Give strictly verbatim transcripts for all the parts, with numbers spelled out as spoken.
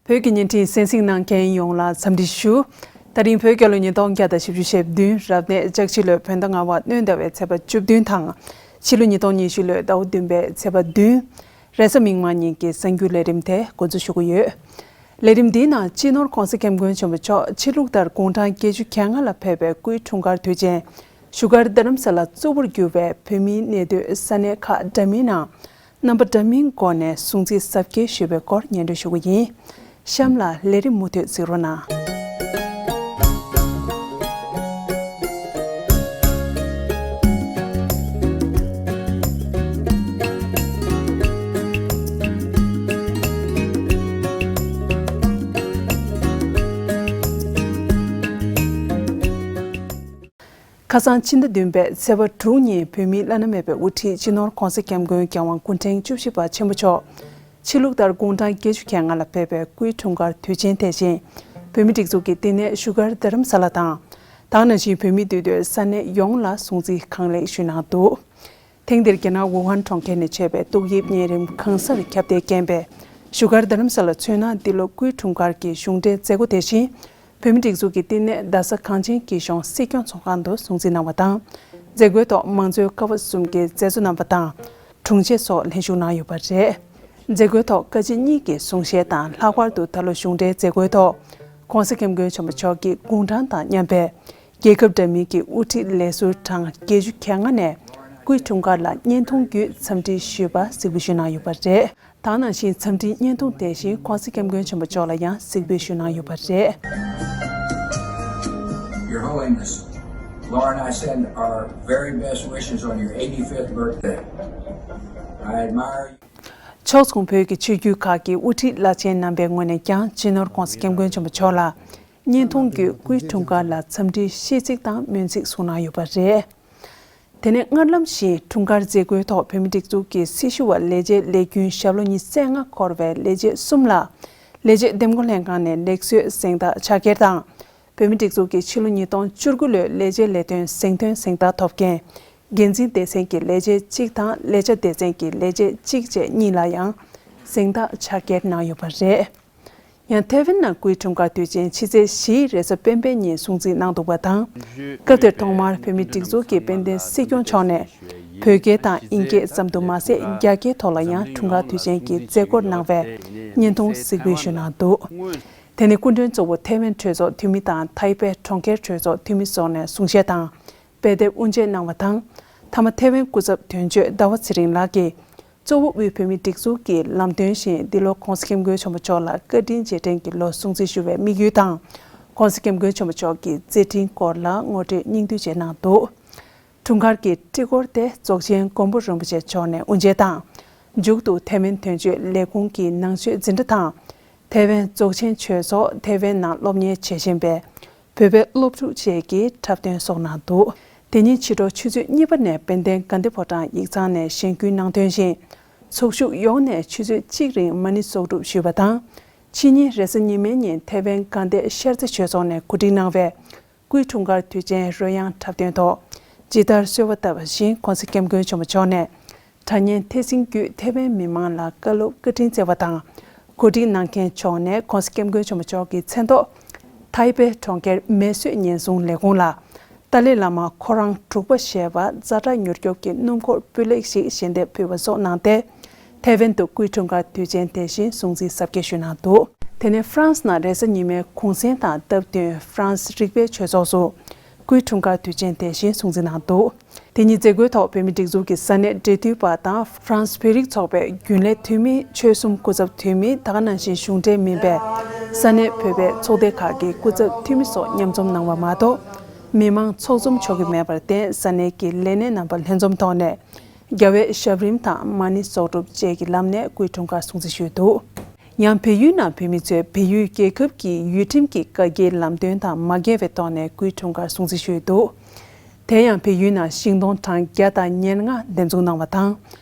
བོད་ཀྱི་བརྙན་འཕྲིན་གསན་གཟིགས་གནང་མཁན་ཡོངས་ལ་འཚམས་འདྲི་ཞུ། ད་རིང་བོད་རྒྱལ་ལོ་ཉིས་སྟོང་བརྒྱ་དང་བཞི་བཅུ་ཞེ་བདུན་རབ་གནས་ལྕགས་བྱི་ལོའི་བོད་ཟླ་ལྔ་པ་སྣྲོན་ཟླ་བའི་ཚེས་པ་བཅུ་བདུན་དང་། ཕྱི་ལོ་ཉིས་སྟོང་ཉི་ཤུ་ལོའི་ཟླ་བ་བདུན་པའི་ཚེས་པ་བདུན། རེས་གཟའ་མིག་དམར་ཉིན་གྱི་གསར་འགྱུར་ལས་རིམ་དེ་འགོ་འཛུགས་ཞུ་གི་ཡོད། ལས་རིམ་འདིའི་ནང་སྤྱི་ནོར་༧གོང་ས་༧སྐྱབས་མགོན་ཆེན་པོ་མཆོག་ཕྱི་ལུགས་ལྟར་དགུང་གྲངས་བརྒྱད་ཅུ་གྱ་ལྔ་ལ་ཕེབས་པའི་སྐུའི་འཁྲུངས་སྐར་དུས་ཆེན་བཞུགས་སྒར་རྡ་རམ་ས་ལ་གཙོ་བོར་གྱུར་པའི་བོད་མིའི་གནས་སྡོད་ས་གནས་ཁག་འདྲ་མིན་ནང་རྣམ་པ་འདྲ་མིན་སྒོ་ནས་སྲུང་བརྩི་གཟབ་རྒྱས་ཞུས་པའི་སྐོར་སྙན་སྒྲོན་ཞུ་གི་ཡིན། གཤམ་ལ་ལས་རིམ་མུ་མཐུད་གཟིགས་རོགས་གནང་། ཁ་སང་ཕྱི་ཟླ་བདུན་པའི་ཚེས་པ་དྲུག་ཉིན་བོད་མིའི་བླ་ན་མེད་པའི་དབུ་ཁྲིད་སྤྱི་ནོར་༧གོང་ས་༧སྐྱབས་མགོན་རྒྱལ་དབང་སྐུ་ཕྲེང་བཅུ་བཞི་པ་ཆེན་པོ་མཆོག་ཕྱི་ལུགས་ལྟར་དགུང་གྲངས་བརྒྱད་ཅུ་གྱ་ལྔ་ལ་ཕེབས་པའི་སྐུའི་འཁྲུངས་སྐར་དུས་ཆེན་དེ་བཞིན་བོད་མི་སྒྲིག་འཛུགས་ཀྱི་བསྟི་གནས་བཞུགས་སྒར་རྡ་རམ་ས་ལ་དང་། ད་ག་ནང་བཞིན་བོད་མི་འདུས་སྡོད་ས་གནས་ཡོངས་ལ་སྲུང་བརྩི་གང་ལེགས་ཞུས་གནང་འདུག་ཐེངས་འདིར་རྒྱ་ནག་ཝུ་ཧན་གྲོང་ཁྱེར་ནས་མཆེད་པའི་ཏོག་དབྱིབས་གཉན་རིམས་གང་སར་ཁྱབ་གདལ་རྐྱེན་པས་བཞུགས་སྒར་རྡ་རམ་ས་ལ་མཚོན་ན་འདི་ལོ་སྐུའི་འཁྲུངས་སྐར་གྱི་གཞུང་འབྲེལ་མཛད་སྒོ་དེ་བཞིན་བོད་མི་སྒྲིག་འཛུགས་ཀྱི་བསྟི་གནས་རྡ་ས་གངས་ཅན་སྐྱིད་གཤོངས་སྲིད་སྐྱོང་ཚོགས་ཁང་དུ་སྲུང་བརྩི་གནང་བ་དང་། མཛད་སྒོའི་ཐོག་མང་གཙོའི་ཀ་བ་གསུམ་གྱི་མཛད་གཙོ་རྣམ་པ་དང་། དྲུང་ཆེ་སོགས་ལྷན་ཞུགས་གནང་ཡོད་པ་རེད། མཛད་སྒོའི་ཐོག་བཀའ་སྤྱི་གཉིས་ཀྱི་གསུང་བཤད་དང་ལྷག་པར་དུ་ད་ལོ་གཞུང་འབྲེལ་མཛད་སྒོའི་ཐོག་༧གོང་ས་༧སྐྱབས་མགོན་ཆེན་པོ་མཆོག་གི་དགུང་གྲངས་དང་མཉམ་པའི་རྒྱལ་ཁབ་འདྲ་མིན་གྱི་དབུ་ཁྲིད་ལས་ཟུར་གྲངས་བརྒྱད་ཅུ་གྱ་ལྔ་ནས་སྐུའི་འཁྲུངས་སྐར་ལ་བརྙན་ཐུང་བརྒྱུད་འཚམས་འདྲི་ཞུས་པ་གཟིགས་འབུལ་ཞུས་གནང་ཡོད་པ་རེད། ད་ག་ནང་བཞིན་འཚམས་འདྲིའི་བརྙན་ཐུང་དེ་བཞིན་༧གོང་ས་༧སྐྱབས་མགོན་ཆེན་པོ་མཆོག་ལ་ཡང་གཟིགས་འབུལ་ཞུས་གནང་ཡོད་པ་རེད། Your Holiness, Laura and I send our very best wishes on your eighty-fifth birthday. I admire you. ཕྱོགས་མཚུངས་བོད་ཀྱི་ཆོས་བརྒྱུད་ཁག་གི་དབུ་ཁྲིད་བླ་ཆེན་རྣམ་པའི་ངོས་ནས་ཀྱང་སྤྱི་ནོར་༧གོང་ས་༧སྐྱབས་མགོན་ཆེན་པོ་མཆོག་ལ་བརྙན་ཐུང་བརྒྱུད་སྐུའི་འཁྲུངས་སྐར་ལ་འཚམས་འདྲིའི་ཤིས་ཚིག་དང་སྨོན་ཚིག་གསུངས་གནང་ཡོད་པ་རེད། དེ་ནས་སྔར་ལམ་བཞིན་འཁྲུངས་སྐར་མཛད་སྒོའི་ཐོག་བོད་མི་སྒྲིག་འཛུགས་ཀྱི་སྲི་ཞུ་བ་ལས་བྱེད་ལས་རྒྱུན་ཞབས་ལོ་ཉི་ཤུ་རྩ་ལྔ་འཁོར་བའི་ལས་བྱེད་གསུམ་ལ་ལས་བྱེད་འདེམས་བསྐོ་ལྷན་ཁང་ནས་ལེགས་གསོལ་གཟེངས་རྟགས་ཕྱག་འཁྱེར་དང་། བོད་མི་སྒྲིག་འཛུགས་ཀྱི་ཕྱི་ལོ་ཉིས་སྟོང་བཅུ་དགུ་ལོའི་ལས་བྱེད་ལས་དོན་གཟེངས་ཐོན་གཟེངས་རྟགས་ཐོབ་མཁན་འགན་འཛིན་སྡེ་ཚན་གྱི་ལས་བྱེད་གཅིག་དང་ལས་བྱ་སྡེ་ཚན་གྱི་ལས་བྱེད་གཅིག་བཅས་གཉིས་ལ་ཡང་གཟེངས་རྟགས་ཕྱག་འཁྱེར་གནང་ཡོད་པ་རེད། ཡང་ཐའེ་ཝན་ནང་སྐུའི་འཁྲུངས་སྐར་དུས་ཆེན་ཕྱི་ཚེས་བཞིའི་རེས་གཟའ་སྤེན་པའི་ཉིན་སྲུང་བརྩི་གནང་འདུག་པ་དང་། སྐབས་དེར་ཐོག་མར་བོད་མི་སྒྲིག་འཛུགས་ཀྱི་དཔལ་ལྡན་སྲིད་སྐྱོང་མཆོག་ནས་བོད་སྐད་དང་དབྱིན་སྐད་ཙམ་དུ་མ་ཟད་རྒྱ་སྐད་ཐོག་ལ་ཡང་འཁྲུངས་སྐར་དུས་ཆེན་གྱི་མཛད་སྒོར་གནང་བའི་བརྙན་ཐུང་གཟིགས་འབུལ་ཞུས་གནང་འདུག་དེ་ནི་སྐུ་མགྲོན་གཙོ་བོ་ཐའེ་ཝན་གྲོས་ཚོགས་འཐུས་མི་དང་ཐའེ་པེ་གྲོང་ཁྱེར་གྲོས་ཚོགས་འཐུས་མི་སོགས་ནས་གསུང་བཤད་དང་། དཔེ་དེབ་དབུ་འབྱེད་གནང་བ་དང་། མཐའ་མ་ཐའེ་ཝན་སྐུ་ཚབ་དོན་གཅོད་ཟླ་བ་ཚེ་རིང་ལགས་ཀྱིས། གཙོ་བོ་དབུས་བོད་མིའི་སྒྲིག་འཛུགས་ཀྱི་ལམ་སྟོན་བཞིན་འདི་ལོ་༧གོང་ས་༧སྐྱབས་མགོན་ཆེན་པོ་མཆོག་ལ་བཀའ་དྲིན་རྗེས་དྲན་གྱི་ལོ་སྲུང་བརྩི་ཞུ་བའི་དམིགས་ཡུལ་དང་། ༧གོང་ས་༧སྐྱབས་མགོན་ཆེན་པོ་མཆོག་གི་མཛད་འཕྲིན་སྐོར་ལ་ངོ་སྤྲོད་སྙིང་བསྡུས་བཅས་གནང་འདུག་འཁྲུངས་སྐར་གྱི་སྤྲི་གོར་དེ་རྫོགས་ཆེན་མགོན་པོ་རིན་པོ་ཆེ་མཆོག་ནས་དབུ་འབྱེད་དང་། མཇུག་ཏུ་ཐའེ་ཝན་དོན་གཅོད་ལས་ཁུངས་ཀྱི་ནང་ཆོས་འཛིན་གྲྭ་དང་། ཐའེ་ཝན་རྫོགས་ཆེན་ཆོས་ཚོགས་ཐའེ་ཝན་ནང་སློབ་གཉེར་བྱེད་བཞིན་པའི་བོད་པའི་སློབ་ཕྲུག་བཅས་ཀྱིས་འཁྲབ་སྟོན་སོགས་གནང་འདུག་དེ་ཉིན་ཕྱི་དྲོ་ཆུ་ཚོད་གཉིས་པ་ནས་དཔལ་ལྡན་དགའ་ལྡན་ཕོ་བྲང་ཡིག་ཚང་ནས་གཞེན་སྐུལ་གནང་དོན་བཞིན། ཚོགས་ཞུགས་ཡོངས་ནས་ཆུ་ཚོད་གཅིག་རིང་མ་ཎི་གསོག་སྒྲུབ་ཞུས་པ་དང་། ཕྱི་ཉིན་རེས་གཟའ་ཉི་མའི་ཉིན་ཐའེ་ཝན་དགའ་ལྡན་ཤར་རྩེ་ཆོས་ཚོགས་ནས་གོ་སྒྲིག་གནང་བའི་སྐུའི་འཁྲུངས་སྐར་དུས་ཆེན་རོལ་དབྱངས་འཁྲབ་སྟོན་ཐོག་ཇི་ལྟར་གསོལ་བ་བཏབ་པ་བཞིན་༧གོང་ས་༧སྐྱབས་མགོན་ཆེན་པོ་མཆོག་ནས་དྲ་བརྙན་ཐད་གཟིངས་བརྒྱུད་ཐའེ་ཝན་མི་མང་ལ་བཀའ་སློབ་བཀའ་དྲིན་སྩལ་བ་དང་། གོ་སྒྲིག་གནང་མཁན་མཆོག་ནས་༧གོང་ས་༧སྐྱབས་མགོན་ཆེན་པོ་མཆོག་གི་མཚན་ཐོག་ཐའེ་པེ་གྲོང་ཁྱེར་མེ་གསོད་ཉེན་སྲུང་ལས་ཁུངས་ལ་ཏཱ་ལའི་བླ་མ་ཁོ་རང་དྲུག་པ་ཞེས་པ་ཛ་དྲག་མྱུར་སྐྱོབ་ཀྱི་སྣུམ་འཁོར་སྤུས་ལེགས་ཤིག་ཞལ་འདེབས་ཕུལ་བ་སོགས་གནང་སྟེ། ཐའེ་ཝན་དུ་སྐུའི་འཁྲུངས་སྐར་དུས་ཆེན་དེ་བཞིན་སྲུང་བརྩི་གཟབ་རྒྱས་ཞུས་གནང་འདུག་དེ་ནས་ཧྥ་རན་སི་ནང་རེས་གཟའ་ཉི་མའི་གུང་སེང་དང་སྟབས་བསྟུན་ཧྥ་རན་སི་རིག་པའི་ཆོས་ཚོགས་སུ་སྐུའི་འཁྲུངས་སྐར་དུས་ཆེན་དེ་བཞིན་སྲུང་བརྩི་གནང་འདུག་དེ་ཉིན་མཛད་སྒོའི་ཐོག་བོད་མི་སྒྲིག་འཛུགས་ཀྱི་ས་གནས་འབྲེལ་མཐུད་པ་དང་ཧྥ་རན་སི་བོད་རིགས་ཚོགས་པའི་རྒྱུན་ལས་འཐུས་མི། ཆོལ་གསུམ་སྐུ་ཚབ་འཐུས་མི། ད་ག་ནང་བཞིན་གཞུང་འབྲེལ་མིན་པའི་ས་གནས་བོད་པའི་ཚོགས་སྡེ་ཁག་གི་སྐུ་ཚབ་འཐུས་མི་སོགས་མཉམ་འཛོམས་གནང་བ་མ་གཏོགས། མི་མང་ཚོགས་འཛོམས་ཆོག་གི་མེད་པར་བརྟེན། ས་གནས་ཀྱི་ལས་སྣེ་རྣམ་པ་ལྷན་འཛོམས་ཐོག་ནས་རྒྱལ་བའི་ཞབས་རིམ་དང་མ་ཎི་གསོག་སྒྲུབ་བཅས་ཀྱི་ལམ་ནས་སྐུའི་འཁྲུངས་སྐར་སྲུང་བརྩི་ཞུས་འདུག་ཡང་བལ་ཡུལ་ནང་བོད་མི་ཚོས་བལ་ཡུལ་རྒྱལ་ཁབ་ཀྱི་ཡུལ་ཁྲིམས་ཀྱི་བཀའ་རྒྱའི་ལམ་སྟོན་དང་མ་འགལ་བའི་ཐོག་ནས་སྐུའི་འཁྲུངས་སྐར་སྲུང་བརྩི་ཞུས་འདུག་དེ་ཡང་བལ་ཡུལ་ནང་ཤིང་སྡོང་གྲངས་བརྒྱ་དང་ཉེར་ལྔ་འདེབས་འཛུགས་གནང་བ་དང་།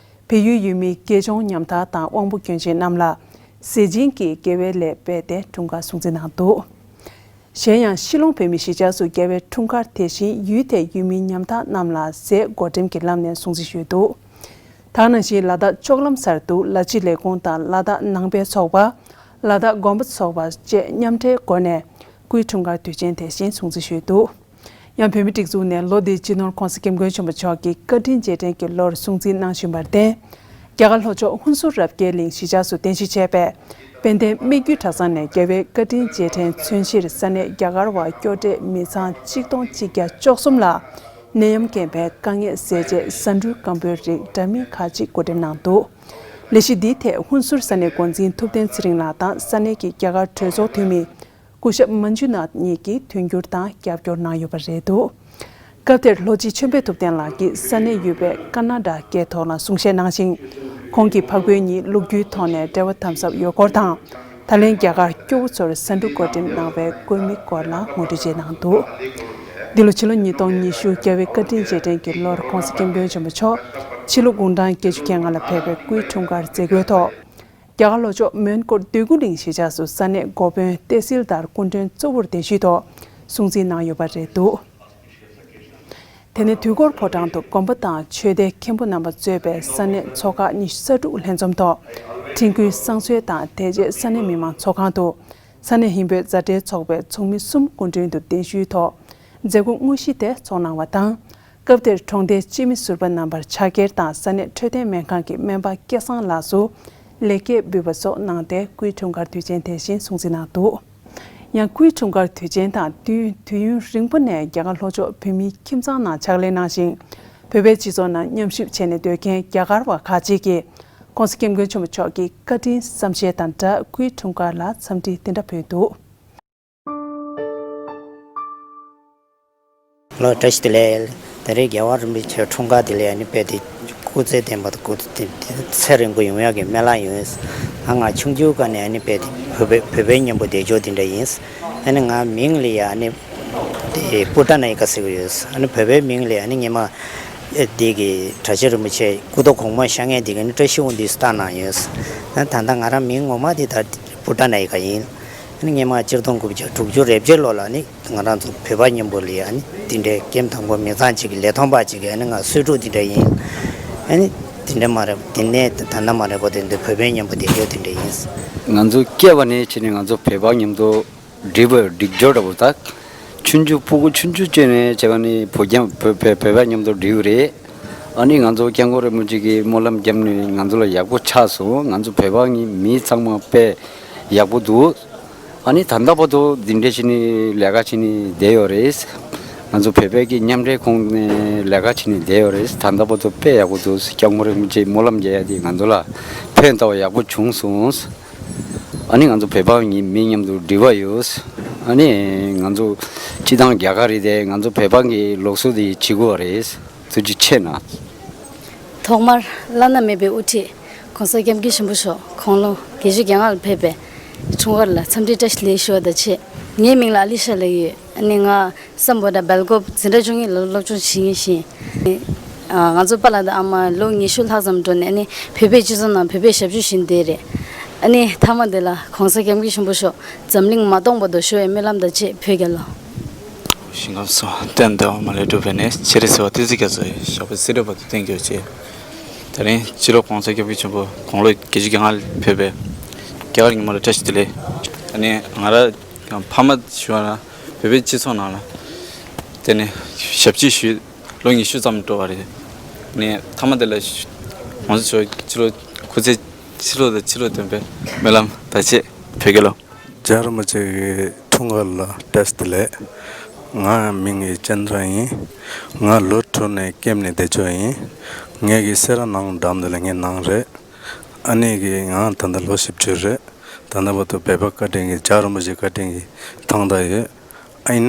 བལ་ཡུལ་ཡུལ་མི་དགེ་སྦྱོང་ཉམ་ཐག་དང་དབང་པོ་སྐྱོན་ཅན་རྣམས་ལ་ཟས་སྦྱིན་གྱི་དགེ་བའི་ལས་སྤེལ་ཏེ་འཁྲུངས་སྐར་སྲུང་བརྩི་གནང་འདུག་གཞན་ཡང་ཤི་ལོང་བོད་མི་གཞིས་ཆགས་སུ་རྒྱལ་བའི་འཁྲུངས་སྐར་དེ་བཞིན་ཡུལ་དེའི་ཡུལ་མི་ཉམ་ཐག་རྣམས་ལ་ཟས་བགོ་འགྲེམས་ཀྱི་ལམ་ནས་སྲུང་བརྩི་ཞུས་འདུག་ད་ག་ནང་བཞིན་ལ་དྭགས་ལྕོག་ལམ་སར་དུ་ལ་ཕྱི་ལས་ཁུངས་དང་ལ་དྭགས་ནང་པའི་ཚོགས་པ། ལ་དྭགས་དགོན་པ་ཚོགས་པ་བཅས་མཉམ་འབྲེལ་སྒོ་ནས་སྐུའི་འཁྲུངས་སྐར་དུས་ཆེན་དེ་བཞིན་སྲུང་བརྩི་ཞུས་འདུག་ཡང་བོད་མིའི་སྒྲིག་འཛུགས་ནས་ལོ་འདིའི་སྤྱི་ནོར་༸གོང་ས་༸སྐྱབས་མགོན་ཆེན་པོ་མཆོག་གི་བཀའ་དྲིན་རྗེས་དྲན་གྱི་ལོར་སྲུང་བརྩི་གནང་བཞིན་པར་བརྟེན། རྒྱ་གར་ལྷོ་ཕྱོགས་ཧུན་སུར་རབ་རྒྱས་གླིང་གཞིས་ཆགས་སུ་རྟེན་གཞི་བྱས་པའི་དཔལ་ལྡན་སྨད་རྒྱུད་གྲྭ་ཚང་ནས་རྒྱལ་བའི་བཀའ་དྲིན་རྗེས་དྲན་མཚོན་ཕྱིར་ས་གནས་རྒྱ་གར་བ་སྐྱོ་བྲལ་མི་ཚང་ཆིག་སྟོང་གཅིག་བརྒྱ་བཅུ་གསུམ་ལ་ནད་ཡམས་རྐྱེན་པས་དཀའ་ངལ་སེལ་ཆེད་ཟ་འབྲུ་སྐམ་པོའི་རིགས་འདྲ་མིན་ཁག་ཅིག་བགོ་འགྲེམས་གནང་འདུག་ལས་གཞི་འདིའི་ཐད་ཧུན་སུར་ས་གནས་འགོ་འཛིན་ཐུབ་བསྟན་ཚེ་རིང་ལགས་དང་ས་གནས་ཀྱི་རྒྱ་གར་གྲོས་ཚོགས་འཐུས་མི་སྐུ་ཞབས་མན་ཇུ་ནཱཐ་གཉིས་ཀྱིས་མཐུན་འགྱུར་དང་རྒྱབ་སྐྱོར་གནང་ཡོད་པ་རེད་འདུག་སྐབས་དེར་ལྷོ་སྤྱི་ཆོས་འཕེལ་ཐུབ་བསྟན་ལགས་ཀྱིས་ས་གནས་ཡུལ་པའི་ཀར་ན་ཊ་སྐད་ཐོག་ལ་གསུང་བཤད་གནང་ཞིང་། ཁོང་གིས་ཕ་རྒོལ་གཉིས་ལོ་རྒྱུས་ཐོག་ནས་འབྲེལ་བ་དམ་ཟབ་ཡོད་སྐོར་དང་། ད་ལན་རྒྱ་གར་སྐྱོ་བོ་ཚོར་ཟ་འབྲུ་བགོ་འགྲེམས་གནང་བའི་བཀོད་མི་སྐོར་ལ་ངོ་སྤྲོད་བཅས་གནང་འདུག་འདི་ལོ་ཕྱི་ལོ་ཉིས་སྟོང་ཉི་ཤུ་རྒྱལ་བའི་བཀའ་དྲིན་རྗེས་དྲན་གྱི་ལོར་༸གོང་ས་༸སྐྱབས་མགོན་ཆེན་པོ་མཆོག་ཕྱི་ལོ་དགུང་གྲངས་བརྒྱད་ཅུ་གྱ་ལྔ་ལ་ཕེབས་པའི་སྐུའི་འཁྲུངས་སྐར་མཛད་སྒོའི་ཐོག་རྒྱ་གར་ལྷོ་ཕྱོགས་མོན་གྷོ་འདོད་རྒུ་གླིང་གཞིས་ཆགས་སུ་ས་གནས་འགོ་དཔོན་ཏེ་སིལ་དར་སྐུ་མགྲོན་གཙོ་བོར་གདན་ཞུས་ཐོག་སྲུང་བརྩི་གནང་ཡོད་པ་རེད་འདུག་དེ་ནས་དུས་འཁོར་ཕོ་བྲང་དུ་དགོན་པ་དང་ཆོས་སྡེ་མཁན་པོ་རྣམ་པ་གཙོས་པའི་ས་གནས་ཚོགས་ཁག་ཉི་ཤུ་རྩ་དྲུག་ལྷན་འཛོམས་ཐོག་ཁྲིན་ཀུའི་བསང་གསོལ་དང་དེ་རྗེས་ས་གནས་མི་མང་ཚོགས་ཁང་དུ་ས་གནས་ཧིན་བོད་མཛའ་འབྲེལ་ཚོགས་པའི་ཚོགས་མི་གསུམ་སྐུ་མགྲོན་དུ་གདན་ཞུའི་ཐོག་མཛད་སྒོ་དངོས་གཞི་དེ་ཚོགས་གནང་བ་དང་། སྐབས་དེར་གྲོང་སྡེའི་སྤྱི་མི་ཟུར་པ་རྣམ་པར་ཕྱག་འཁྱེར་དང་ས་གནས་འཕྲོད་བསྟེན་སྨན་ཁང་གི་སྨན་པ་སྐལ་བཟང་ལགས་སུ་ལེགས་སྐྱེས་འབུལ་བ་སོགས་གནང་སྟེ་སྐུའི་འཁྲུངས་སྐར་དུས་ཆེན་དེ་བཞིན་སྲུང་བརྩི་གནང་འདུག་ཡང་སྐུའི་འཁྲུངས་སྐར་དུས་ཆེན་དང་བསྟུན་དུས་ཡུན་རིང་པོ་ནས་རྒྱ་གར་ལྷོ་ཕྱོགས་བོད་མིའི་ཁྱིམ་ཚང་ནང་ཕྱག་ལས་གནང་ཞིང་། བོད་པའི་སྤྱི་ཚོགས་ནང་མཉམ་ཞུགས་བྱས་ནས་སྡོད་མཁན་རྒྱ་གར་བ་ཁག་ཅིག་གིས་༸གོང་ས་༸སྐྱབས་མགོན་ཆེན་པོ་མཆོག་གི་བཀའ་དྲིན་བསམ་ཤེས་དང་སྦྲགས་སྐུའི་འཁྲུངས་སྐར་ལ་འཚམས་འདྲི་འདི་འདྲ་ཕུལ་འདུག་ལོ་བཀྲ་ཤིས་བདེ་ལེགས། ད་རེས་རྒྱལ་བ་རིན་པོ་ཆེ་འཁྲུངས་སྐར་དེ་ལ་ཨ་ནི་དཔེ་དེ་སྐུ་ཚེ་བརྟན་པ་དང་སྐུ་ཚེ་ཚེ་རིང་པོ་ཡོང་ཡག་གི་སྨོན་ལམ་ཡོད། ཨ་ང་ཆུང་ཆུང་སྒང་ནས་ཨ་ནི་དཔེ་དེ་བོད་པའི་བོད་པའི་མཉམ་པོ་བསྡད་ཕྱོགས་དེ་འདྲ་ཡིན། ཨ་ནི་ང་མིང་ལ་ཡ་ཨ་ནི་དེ་པུ་ཏ་ནའི་ཀ་ཟེར་གི་ཡོད། ཨ་ནི་བོད་པའི་མིང་ལ་ཨ་ནི་ངེད་མ་དེ་གི་གྲྭ་ཆེན་རིན་པོ་ཆེ་སྐུ་ཐོག་གོང་མ་ཤར་མཁན་དེ་གི་ཨ་ནི་བཀྲ་ཤིས་དབང་འདུས་སུ་བཏགས་གནང་ཡོད། ཨ་ད་ལྟ་ང་རང་མིང་ངོ་མ་དེ་ད་པུ་ཏ་ནའི་ཀ་ཡིན། ཨ་ནི་སྔོན་མ་སྤྱིར་བཏང་དགུ་བརྒྱ་དྲུག་ཅུ་རེ་བརྒྱད་ལོ་ལ་ནི་ང་རང་ཚོ་བོད་པ་མཉམ་པོ་ལ་ཨ་ནི་དེ་འདྲའི་ཀེམ་དང་པོ་མི་ཚང་གཅིག་གི་ལས་ཐོག་པ་གཅིག་གི་ཨ་ནི་ང་གསོས་ཕྲུག་དེ་འདྲ་ཡིན། ཨ་ནི་དེ་འདྲ་མ་རེད་དེ་ནས་ད་ལྟ་མ་རེད་པོ་དེ་འདི་བོད་པའི་མཉམ་པོ་བསྡད་རྒྱུ་དེ་འདྲ་ཡིན། ང་ཚོ་སྐྱེ་བ་ནས་བྱས་ནས་ང་ཚོ་བོད་པ་མཉམ་དུ་སྒྲིག་པ་སྒྲིག་སྦྱོར་འདྲ་པོ་ད། ཆུང་ཆུང་ཕྲུ་གུ་ཆུང་ཆུང་བྱས་ནས་བྱས་པ་ནི་བོད་རྒྱ་བོད་བོད་བོད་པ་མཉམ་དུ་སྒྲིག་པ་རེད། ཨ་ནི་ང་ཚོ་སྐྱབས་མགོན་རིན་པོ་ཆེ་གིས་སྨོན་ལམ་བརྒྱབ་ནས་ང་ཚོ་ལ་ཡག་པོ་ཆགས་སོང་། ང་ཚོ་བོད་པ་གི་མི་ཚང་མ་དཔེ་ཡག་པོ་འདུག་ཨ་ནི་ད་ལྟ་བར་དུ་འདི་འདྲ་བྱས་ནས་ལས་ཀ་བྱས་ནས་བསྡད་ཡོད་རེད། ང་ཚོ་བོད་པའི་གི་མཉམ་འབྲེལ་ཁོངས་ནས་ལས་ཀ་བྱས་ནས་བསྡད་ཡོད་རེད། ད་ལྟ་བར་དུ་དཔེ་ཡག་པོ་འདུག་སྐྱབས་མགོན་རིན་པོ་ཆེ་སྨོན་ལམ་རྒྱག་ཡ་དེ་ང་ཚོ་ལ་ཕན་ཐོགས་ཡག་པོ་བྱུང་སོང་། ཨ་ནི་ང་ཚོ་བོད་པ་གི་མི་མཉམ་དུ་སྒྲིག་པ་ཡོད། ཨ་ནི་ང་ཚོ་སྤྱི་བཏང་རྒྱ་གར་རེད་དེ་ང་ཚོ་བོད་པ་གི་ལུགས་སྲོལ་དེ་བྱེད་དགོས་པ་རེད། ཐུགས་རྗེ་ཆེ་གནང་། ཐོག་མར་བླ་ན་མེད་པའི་དབུ་ཁྲིད་༸གོང་ས་༸སྐྱབས་མགོན་ཆེན་པོ་མཆོག་དགུང་ལོ་བརྒྱད་ཅུ་གྱ་ལྔ་ལ་ཕེབས་པའི་འཁྲུངས་སྐར་ལ་འཚམས་འདྲི་བཀྲ་ཤིས་བདེ་ལེགས་ཞུ་བ་དང་ཆེད། ངའི་མིང་ལ་ཨ་ལི་ཤ་ལབ་ཀྱི་ཡོད། ཨ་ནི་ང་སམ་བྷོ་ཊ་སྦེལ་ཀོབ་འཛིན་གྲྭ་བཅུ་གཉིས་ལ་སློབ་སྦྱོང་བྱེད་མཁན་ཞིག་ཡིན། ཨ་ང་ཚོ་པཱ་ལགས་དང་ཨ་མ་ལོ་ཉི་ཤུ་ལྷག་ཙམ་འགྲོ་ནས་ཨ་ནི་བོད་པའི་སྤྱི་ཚོགས་ནང་བོད་པའི་ཞབས་ཞུ་བྱེད་བསྡད་རེད། ཨ་ནི་མཐའ་མ་དེ་ལ་༸གོང་ས་༸སྐྱབས་མགོན་ཆེན་པོ་མཆོག་འཛམ་གླིང་མ་སྟོངས་བར་དུ་བཞུགས་པའི་སྨོན་ལམ་དང་བཅས་བོད་རྒྱལ་ལོ། ཞིང་ཁམས་སུ་བསྟན་འདི་བ་མ་ལས་གྲུབ་པའི་གནས། སྤྱན་རས་གཟིགས་དབང་བསྟན་འཛིན་རྒྱ་མཚོ་ཡི། ཞབས་པད་སྲིད་མཐའི་བར་དུ་བརྟན་གྱུར་ཅིག་དེ་རིང་སྤྱི་ལོ་༸གོང་ས་༸སྐྱབས་མགོན་ཆེན་པོ་དགུང་ལོ་བརྒྱད་ཅུ་གྱ་ལྔ་ལ་ཕེབས་པའི་རྒྱ་གར་ཉིན་མོ་ལ་བཀྲ་ཤིས་བདེ་ལེགས། ཨ་ནི་ང་རང་ཕ་མ་ཞུ་བ་ན་བོད་པའི་སྤྱི་ཚོགས་ནང་ལ་དེ་ནས་ཞབས་ཕྱི་ཞུས་ལོ་ཉི་ཤུ་ཙམ་འགྲོ་བ་རེད། ཨ་ནི་མཐའ་མ་དེ་ལ་༸གོང་ས་མཆོག་སྤྱི་ལོ་སྐུ་ཚེ་ཕྱི་ལོ་དང་ཕྱི་ལོ་བརྟན་པའི་སྨོན་ལམ་དང་བཅས་བོད་རྒྱལ་ལོ། རྒྱལ་བ་རིན་པོ་ཆེ་གི་འཁྲུངས་སྐར་ལ་བཀྲ་ཤིས་བདེ་ལེགས། ངའི་མིང་གི་ཅན་དྲ་ཡིན། ང་ལོ་དྲུག་ནས་ཀེམ་ནས་བསྡད་ཆོག་ཡིན། ངེད་ཀྱི་སེ་ར་ནང་འགྲམ་དེ་ལ་ངའི་ནང་རེད། ཨ་ནེ་གི་ང་ད་ལྟ་ལོ་བཞི་བཅུ་རེད། ད་ལྟ་བར་དུ་བོད་པ་བཀའ་དྲིན་གྱི་རྒྱལ་བ་རིན་པོ་ཆེ་བཀའ་དྲིན་གྱི་ཐང་ད་ཡོད།